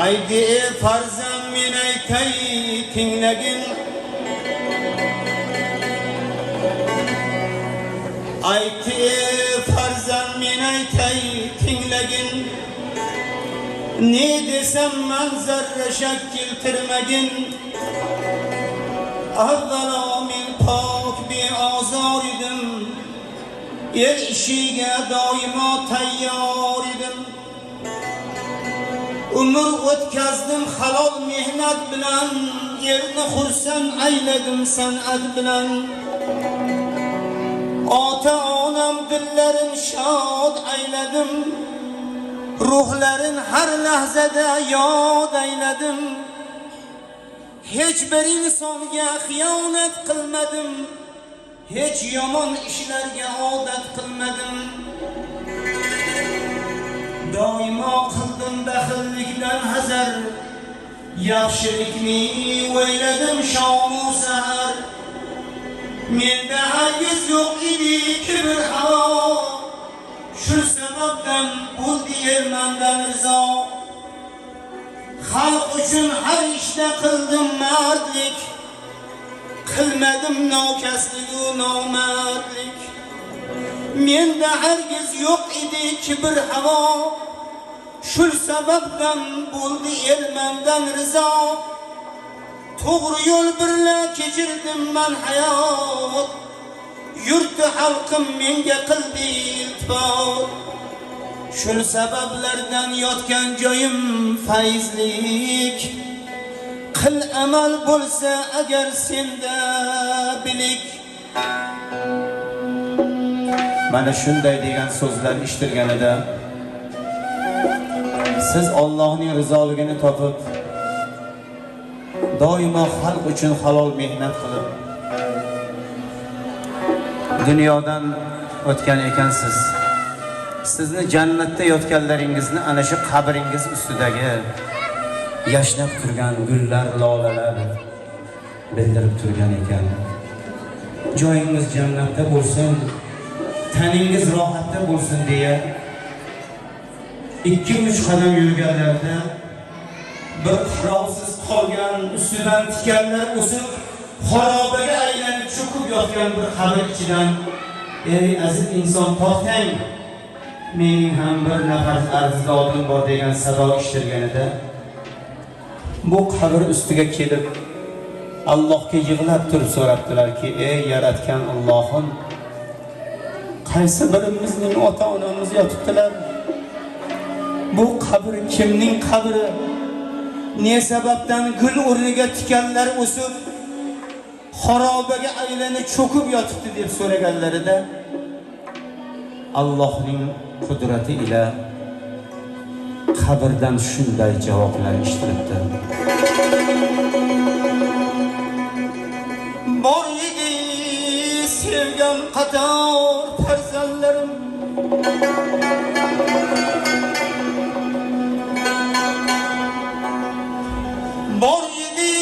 Aydi farzand men aytay tinglagin. Aydi farzand men aytay tinglagin. Ne desem man zarra shak keltirmagin. Avvalo men pok beozor edim. El ishiga doimo tayyor edim. Umr o'tkazdim halol mehnat bilan, erni xursand ayladim san'at bilan. Ota onam dillarin shod ayladim, ruhlarin har lahzada yod ayladim. Hech bir insonga xiyonat qilmadim, hech yomon ishlarga odat qilmadim. Doimo qildim baxillikdan hazar, yaxshilikni o'yladim shomu sahar. Menda hargiz yo'q edi kibr havo, shu sababdan bo'ldi el mandan rizo. Xalq uchun har ishda qildim mardlik, qilmadim nokaslik u nomardlik. Menda hargiz yo'q edi kibr havo, shu sababdan bo'ldi el mandan rizo. To'g'ri yo'l birla kechirdim man hayot, yurti xalqim menga qildi iltifot. Shu sabablardan yotgan joyim fayzlik, qil amal bo'lsa agar senda bilik. Mana shunday degan so'zlar eshitilganida siz Allohning rizoligini topib, doimo xalq uchun halol mehnat qilib dunyodan o'tgan ekansiz. Sizni jannatda yotganlaringizni ana shu qabringiz ustidagi yashnab turgan gullar, lolalar bildirib turgan ekan. Joyingiz jannatda bo'lsin, taningiz rohatda bo'lsin deya 2-3 qadam yurganlarida bir qarovsiz qolgan, ustidan tikanlar o'sib, xarobaga aylanib cho'kib yotgan bir qabr ichidan: "Ey aziz inson, to'xtang, mening ham bir nafar arzdodim bor" degan sado eshitilganida bu qabr ustiga kelib Allohga yig'lab turib so'rabdilarki: "Ey yaratgan Allohim, qaysi birimizning ota-onamiz yotibdilar? Bu qabr kimning qabri? Ne sababdan gul o'rniga tikanlar o'sib, xarobaga aylanib cho'kib yotibdi?" deb so'raganlarida Allohning qudrati ila qabrdan shunday javoblar eshitilibdi. Bor edi sevgan qator farzandlarim, bor edi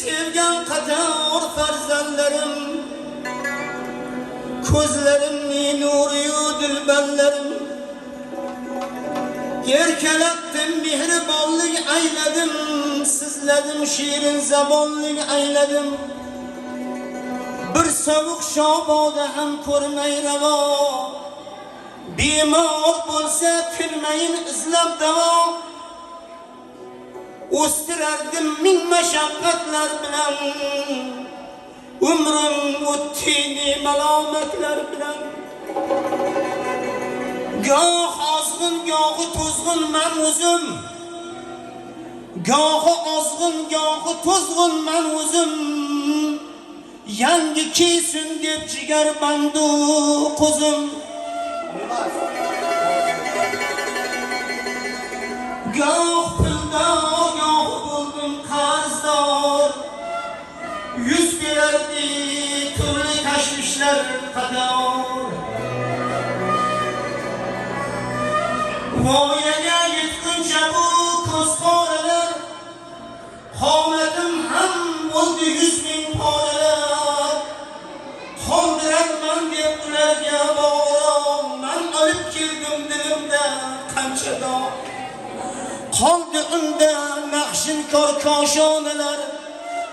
sevgan qator farzandlarim, ko'zlarimning nuriyu dilbarlarim. Erkalatdim, mehribonlik ayladim, sizladim, shirin zabonlik ayladim. Bir sovuq shoboda ham ko'rmay ravo, bemor bo'lsa tinmayin izlab davo. O'stirardim ming mashaqqatlar bilan, umrim o'tdi malomatlar bilan. Goh ozg'in, gohi to'zg'in man o'zim, gohi ozg'in, gohi to'zg'in man o'zim. Yangi kiysin deb jigar bandu qo'zim. Goh puldor, goh bo'ldim qarzdor, yuz berardi turli tashvishlar qator. Voyaga yetguncha bu ko'z qoralar, qomatim ham bo'ldi 100 000 poralar. Qoldirarman deb ularga borom, man olib keldim dilimda qancha dog'. Qoldi unda naqshinkor koshonalar,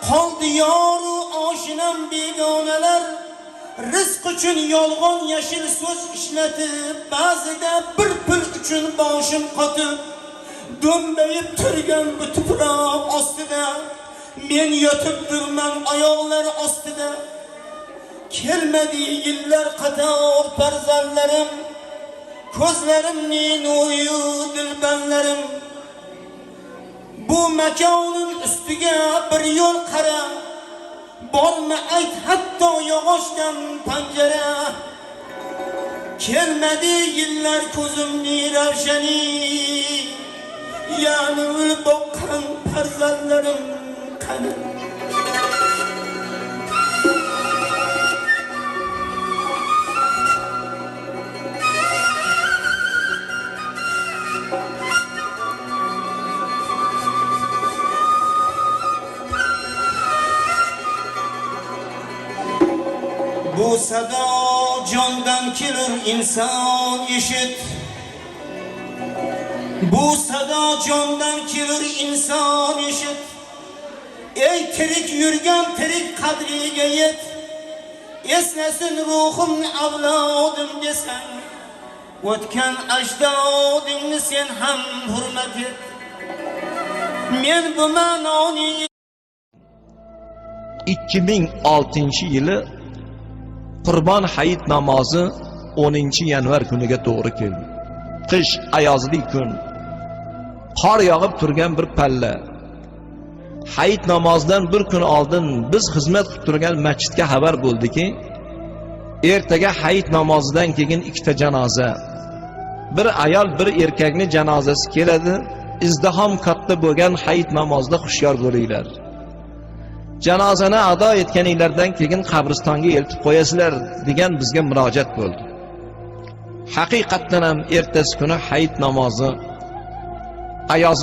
qoldi yoru oshinam begonalar. Rizq uchun yolg'on yashil so'z ishlatib, ba'zida bir pul uchun boshim qotib, do'mbayib turgan bu tuproq ostida men yotib turman oyoqlar ostida. Kelmadi yillar qator farzandlarim, ko'zlarimning nuri dilbanlarim. Bu makonim ustiga bir yo'l qara, bormi ayt hatto yog'ochdan panjara. Kelmadi yillar ko'zimning ravshani, ya'ni o'lib boqqan farzandlarim qani. Bu sado jondan kelur inson eshit. Bu sado jondan kelur inson eshit. Ey tirik yurgan tirik qadriga yet. Eslasin ruhimni avlodim desang, o'tgan ajdodingni sen ham hurmat et. Men bu ma'noni 2006 yili Qurbon hayit namozi 10 yanvar kuniga to'g'ri keldi. Qish, ayozli kun. Qor yog'ib turgan bir palla. Hayit namozidan bir kun oldin biz xizmat qilib turgan masjidga xabar bo'ldiki, ertaga hayit namozidan keyin ikkita janoza. Bir ayol, bir erkakning janozasi keladi. Izdihom katta bo'lgan hayit namozida hushyor bo'linglar. Janozani ado etganinglardan keyin qabristonga eltib qo'yasizlar degan bizga murojaat bo'ldi. Haqiqatdan ham ertasi kuni hayit namozi ayozli